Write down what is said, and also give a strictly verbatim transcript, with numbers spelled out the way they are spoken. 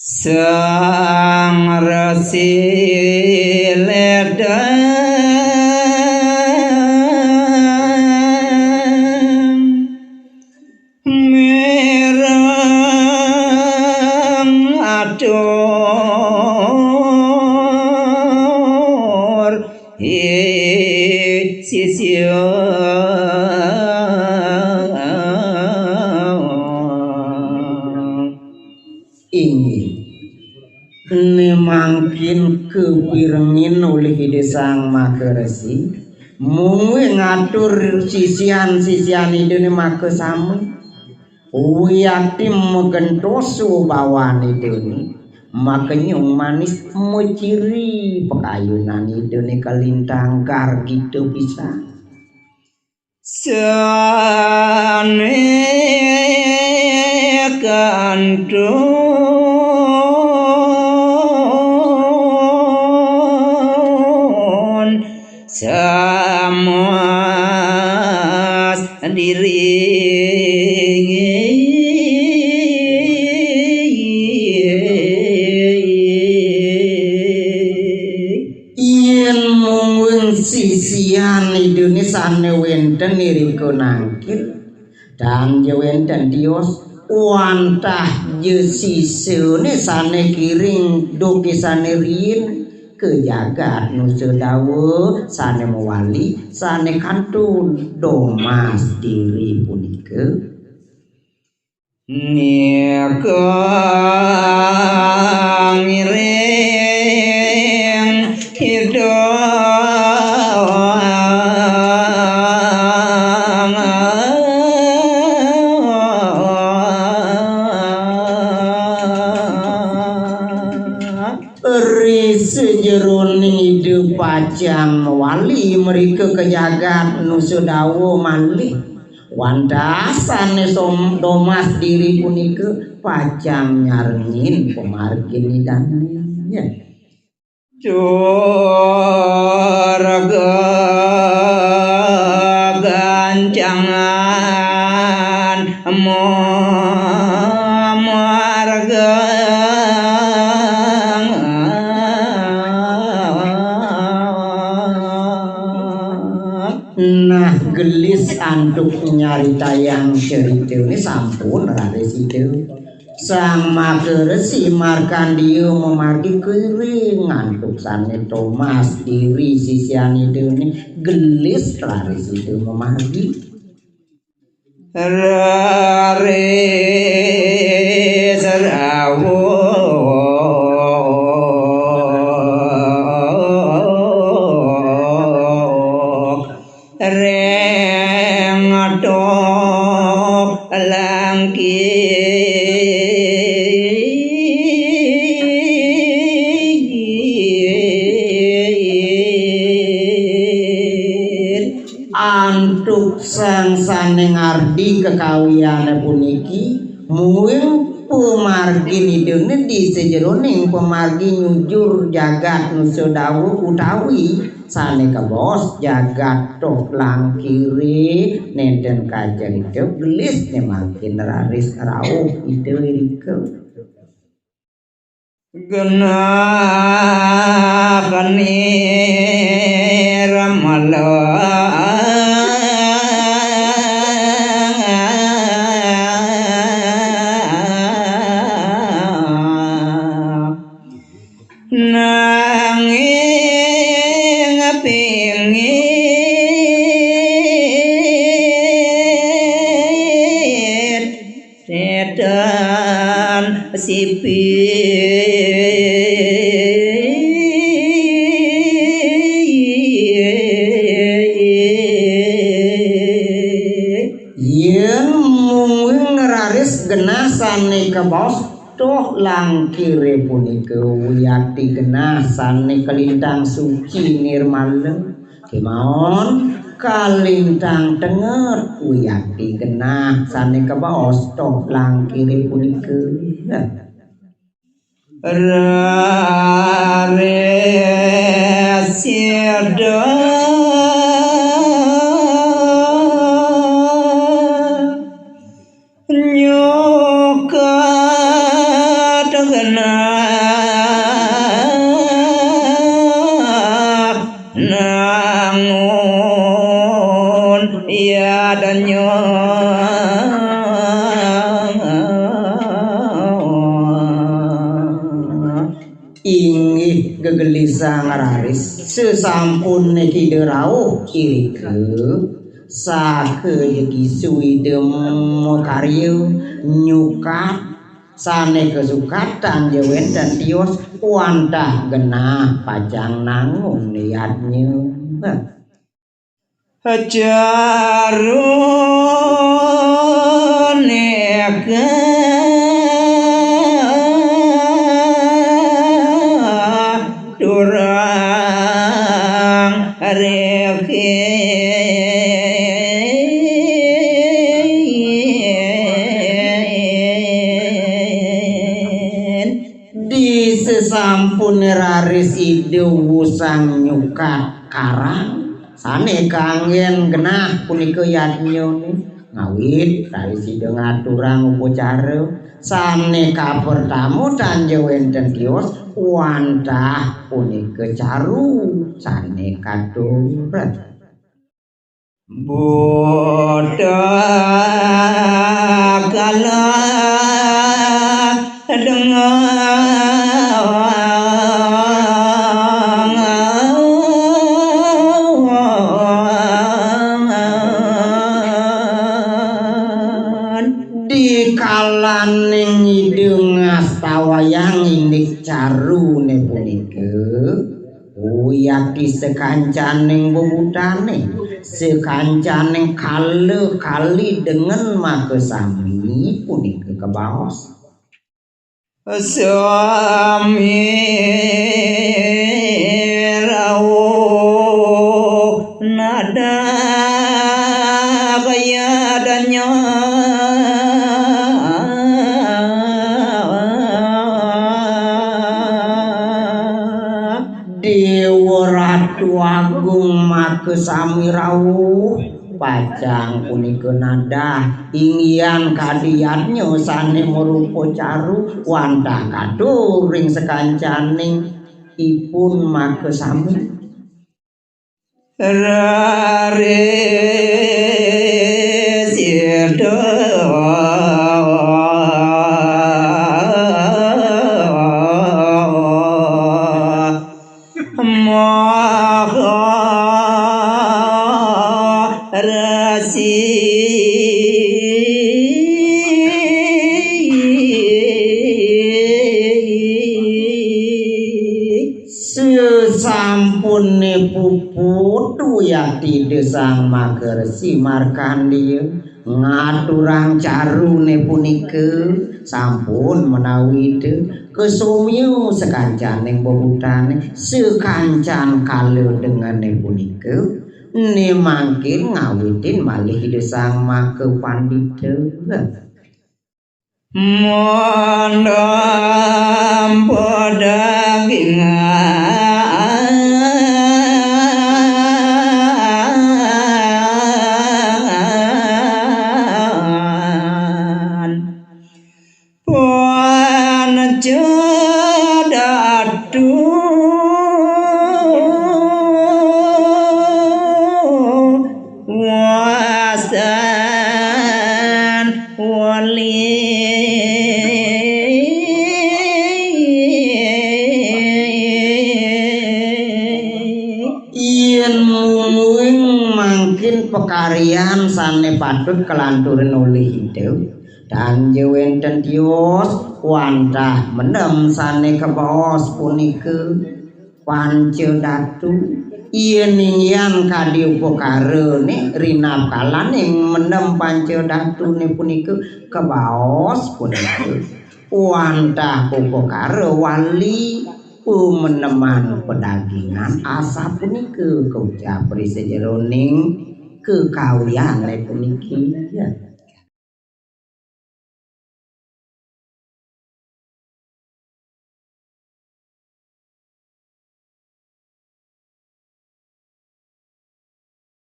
Sang Resi Ledang mireng atur hi sisya. Inggih. Né mangkin kapirengin olih Ida Sang Maha Resi, mungguing ngatur sisian-sisian Idané makasami. Wiakti magentos wibawan Idané, makenyung manis maciri pakayunan Idané kalintang gargita pisan. Sané kantun samas diri. Yén mungguing sisian Idané sané wénten irika nangkil, tan ja wénten tios, wantah ja sisané sané kiring duké sané riin ka jagat Nusa Dawa sané mawali, sané kantun domas diri punika. Nika ngiring Ida ri sajeroning Ida pacang mawali mrika ka jagat Nusa Dawa malih. Wantah sané som-, domas diri punika pacang nyarengin pamargin Idané. Tur gagancangan mamarga. Nah, gelis antuk nyaritayang caritané sampun raris Ida Sang Maha Resi Markandia mamargi kiring antuk sané tomas diri sisian Idané, gelis raris Ida mamargi. Raris rawuh ring tok langkir. Antuk sang sané ngardi kakawiané puniki, mungguing pamargin Idané di sajeroning pamargi nyujur jagat Nusa Dawa utawi sané kabaos jagat Tok Langkiré, nénten kacarita gelis né mangkin raris rauh Ida irika. Genah nirmala. Nanging pingit sétan sipit. Yén mungguing raris genah sané kabaos Tok Langkiré punika wiakti genah sané kalintang suci nirmala, kémaon kalintang tenget wiakti genah sané kabaos Tok Langkiré punika. Raris sida nyukat genah Gegelisang raris, sesampune Ida rauh irika, saka jekisuida makarya nyukat, sane kasukat tan ja wenten tios, wantah genah pacang nangun yadnya. Carune katurang rekin. Di sesampune raris Ida wusang nyukat karang, sane kanggen genah punika yadnyane, ngawit raris Ida ngaturang upacara, sane kapertama tan ja wenten tios, wantah punika caru sane katuret. Buta kala dengan di kalaning Ida ngastawayang indik carune punika, uyati sakancaning bebutane, sakancaning kala kali dengan makasami punika kabaos. Sami rauh nadah kaya danya. Dewa Ratu Agung makasami rauh, pacang punika nadah inggihan kadi yadnya sane marupa caru, wantah katur ring sakancaning ipun makasami. Raris Ida Maha Resi. Sesampune puput uyati Ida Sang Maha Resi Markandeya ngaturang carune punika, sampun menawi Ida kasomya sakancaning bebutane, sakancan kala dengane punika, ne mangkin ngawitin malih Ida Sang Maha Pandita. Mandam padagingan panca datu wasan wali. Yen mungguing mangkin pakaryan sane patut kalanturin olih Ida, tan ja wenten tios wantah mendem sane kabaos punika. Panca datu, yen inggihan kadi upakarane rinakalaning mendem panca datune punika kabaos punika wantah upakara wali pumeneman padagingan asapunika kaucap ri sajeroning kekawiyane puniki.